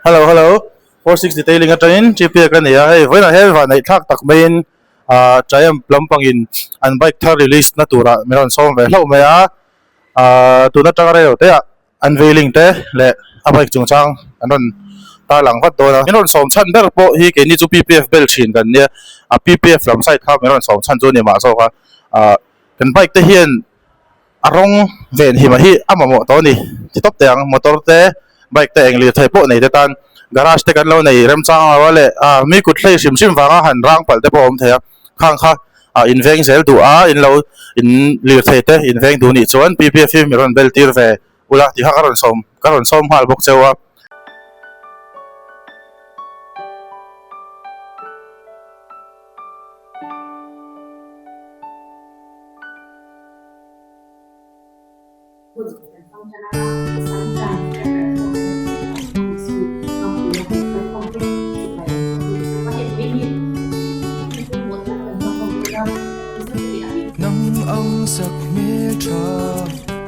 Hello hello 46 detailing atangin TPA ka nei a hei vawiinah hian vanneih thlak tak maiin ah Triumph lampangin an bike thar release na turah min rawn sawm ve hlauh mai a ah tun atanga reilo te ah unveiling te leh a bike chungchang an rawn tarlang vat dawn a min rawn sawm chhan ber pawh hi keini chu PPF bel thin kan nia a PPF lam side kha min rawn sawm chhan chu a ni mah zawk a ah kan bike te hian A rawng venhima hi a mamawh tawh a ni. Ti tawp teh ang, motor te, bike te, eng lirthei pawh nei te tan garage te kan lo nei remchang lo a leh ah mi kut hlei hrim hrim vanga han rang palh te pawh a awm thei a. Khang kha ah in veng zel duh a, in lo in lirthei te in veng duh nih chuan PPF hi mi rawn bel tir ve ula tih kha ka rawn sawm ka rawn sawm nghal bawk cheu a. Nang ang sak hmel tha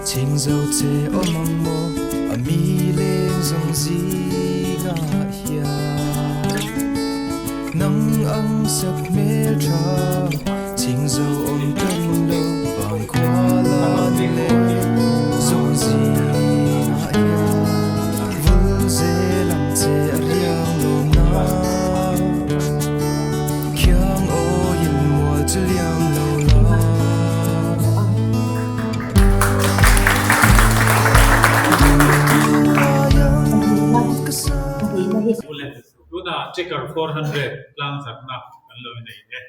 chhing zo che awm ang maw a mi leng zawng zingah hian Nang ang sak hmel tha chhing zo awm tan lo vang khua lan leng zawng zingah hian Vul zel ang che a riang lawm na Khiang awiin mual chu liam lo la. Tunah Checker 400 tlang zarhna kan lo inei e.